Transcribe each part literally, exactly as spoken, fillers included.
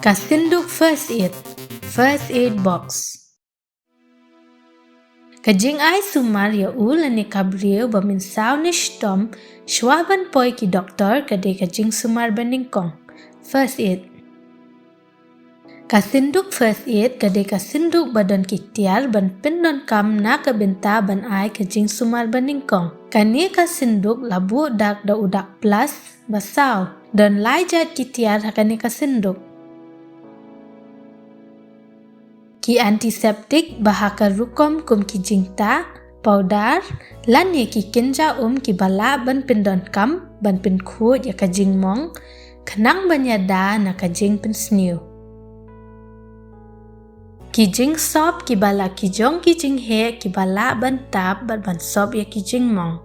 Ka synduk first aid, first aid box. Ka jingai sumar ïa u lane ka briew ba mynsaw ne shitom, shwa ban poi ki doktor ka dei ka jingsumar banyngkong, first aid. Ka synduk first aid ka dei ka synduk ba don ki tiar ban pyndonkam na ka bynta ban ai ka jingsumar banyngkong. Kane ka synduk la buh dak da u dak plus ba saw. Don lai jait ki tiar ha kane ka synduk. Ki antiseptik ba ha ka rukom kum ki jingtah, pawdar, lane ki kynja um kiba lah ban pyndonkam ban pynkhuid ïa ka jingmong, khnang ban ïada na ka jingpynsniew. Ki jingsop kiba la ki jong ki jingheh kiba lah ban tap bad ban sop ïa ki jingmong.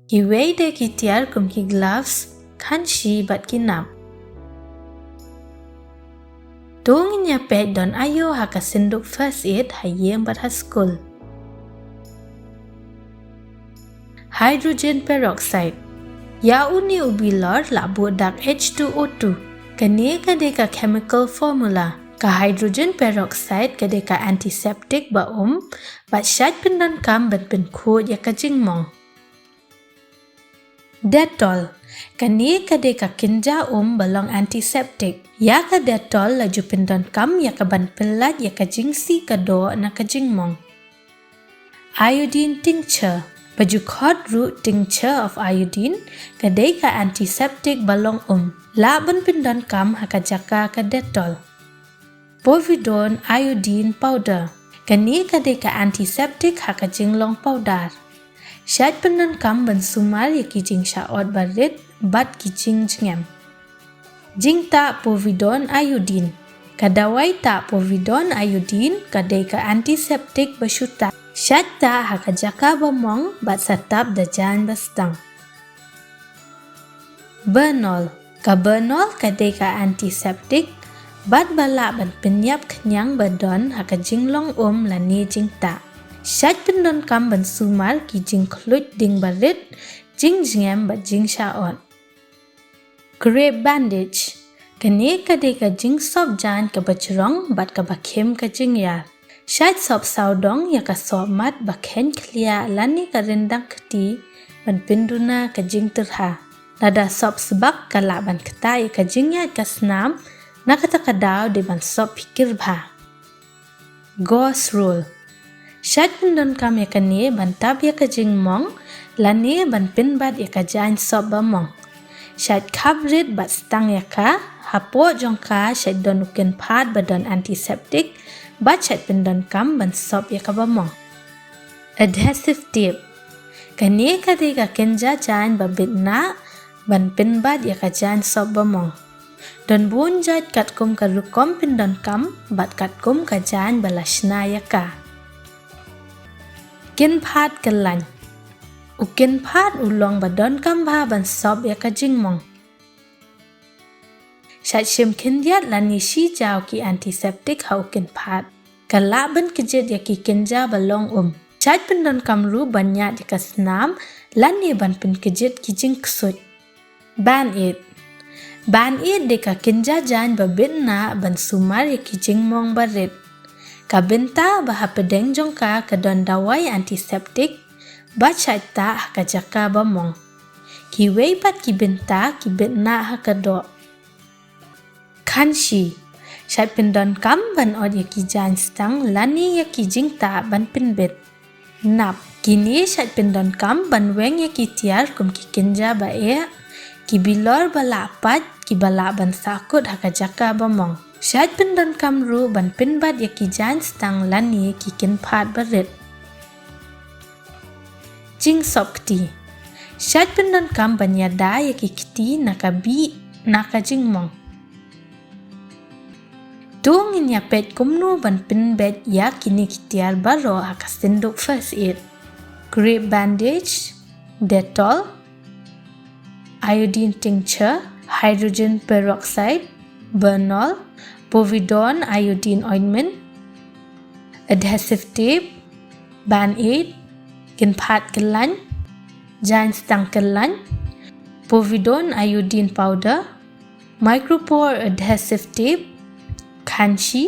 Kiwei de ki tiar kum ki gloves, khanshi bad ki nap. To ngin ïa peit don aïu ha ka synduk first aid ha ïing bad ha skul. Hydrogen peroxide. Ïa une u bilor la buh dak H two O two. Kane ka dei ka chemical formula. Ka hydrogen peroxide ka dei ka antiseptik ba um, bad shait pyndonkam ban pynkhuid ïa ka jingmong. Dettol. Kane ka dei ka kynja um ba long antiseptik. Ïa ka Dettol la ju pyndonkam ïa ka ban pyllait ïa ka jingsih ka doh na ka jingmong. Iodine tincture. Ba ju khot ruh tincture of iodine, ka dei ka antiseptik ba long um. Lah ban pyndonkam ha ka jaka ka Dettol. Povidone iodine powder. Kane ka dei ka antiseptik ha ka jinglong pawdar. Shait pyndonkam ban sumar ïa ki jingshah ot barit bad ki jingjngem. Jingtah povidone iodine. Ka dawai tah povidone iodine ka dei ka antiseptik ba shu tah. Shait tah ha ka jaka ba mong bad sa tap da jaiñ ba sdang. Bernol. Ka Bernol ka dei ka antiseptik bad ba lah ban pynïap khñiang ba don ha ka jinglong um lane jingtah. Shait pyndonkam ban sumar ki jingkhluit ding barit, jingjngem bad jingshah ot. Crepe bandage. Kane ka dei ka jingsop jaiñ kaba jrong bad kaba khim ka jingïar. Shait sop sawdong ïa ka sop mat ba kheiñ khlieh lane ka ryndang kti ban pynduna ka jingtyrha. Lada sop sbak ka lah ban ktah ïa ka jingïaid ka snam, na kata ka daw dei ban sop phikir bha. Gauze roll. Shait pyndonkam ïa kane ban tap ïa ka jingmong lane ban pynbat ïa ka jaiñ sop ba mong. Shait khap rit bad stang ïa ka, hapoh jong ka shait don u kynphad ba don antiseptik, bad shait pyndonkam ban sop ïa ka ba mong. Adhesive tape. Kane ka dei ka kynja jaiñ ba bit nah ban pynbat ïa ka jaiñ sop ba mong. Don bun jait katkum ka rukom pyndonkam bad katkum ka jaiñ ba la shna ïa ka. Kynphad kyllaiñ. U kynphad u long ba donkam bha ban sop ïa ka jingmong. Shait shim khyndiat lane shi jaw ki antiseptik ha u kynphad. Ka lah ban kjit ïa ki kynja ba long um. Shait pyndonkam ruh ban ñiad ïa ka snam lane ban pynkjit ki jingksuid. Band-aid. Band-aid dei ka kynja jaiñ ba bit nah ban sumar ïa ki jingmong barit. Ka bynta ba hapdeng jong ka ka don dawai antiseptik, ba shait tah ha ka jaka ba mong. Kiwei pat ki bynta ki bit nah ha ka doh. Khanshi. Shait pyndonkam ban ot ïa ki jaiñ stang lane ïa ki jingtah ban pynbit. Nap. Kine shait pyndonkam ban weng ïa ki tiar kum ki kynja ba eh, ki bilor ba lah pait, kiba lah ban sahkut ha ka jaka ba mong. Shait pyndonkam ruh ban pynbat ïa ki jaiñ stang lane ki kynphad barit. Jingsop kti. Shait pyndonkam ban ïada ïa ki kti na ka bih, na ka jingmong. To ngin ïa peit kumno ban pynbeit ïa kine ki tiar baroh ha ka synduk first aid. Crepe bandage, Dettol, iodine tincture, hydrogen peroxide, Bernol, povidone iodine ointment, adhesive tape, band-aid, kynphad kyllaiñ, jaiñ stang kyllaiñ, povidone iodine powder, micropore adhesive tape, khanshi,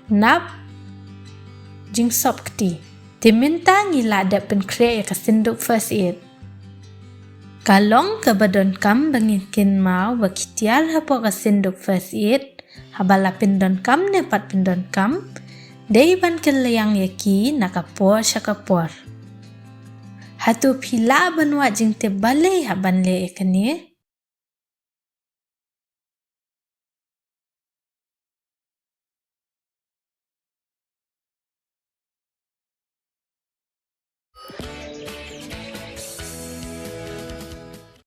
nap, jingsop kti. Te mynta ngi la dep pynkhreh ïa ka synduk first aid. Ka long kaba donkam ba ngin kynmaw ba ki tiar hapoh ka synduk first aid, haba la pyndonkam ne pat pyndonkam, dei ban kylliang ïa ki na ka por sha ka por. Hato phi lah ban wad jingtip balei hap ban leh ïa kane?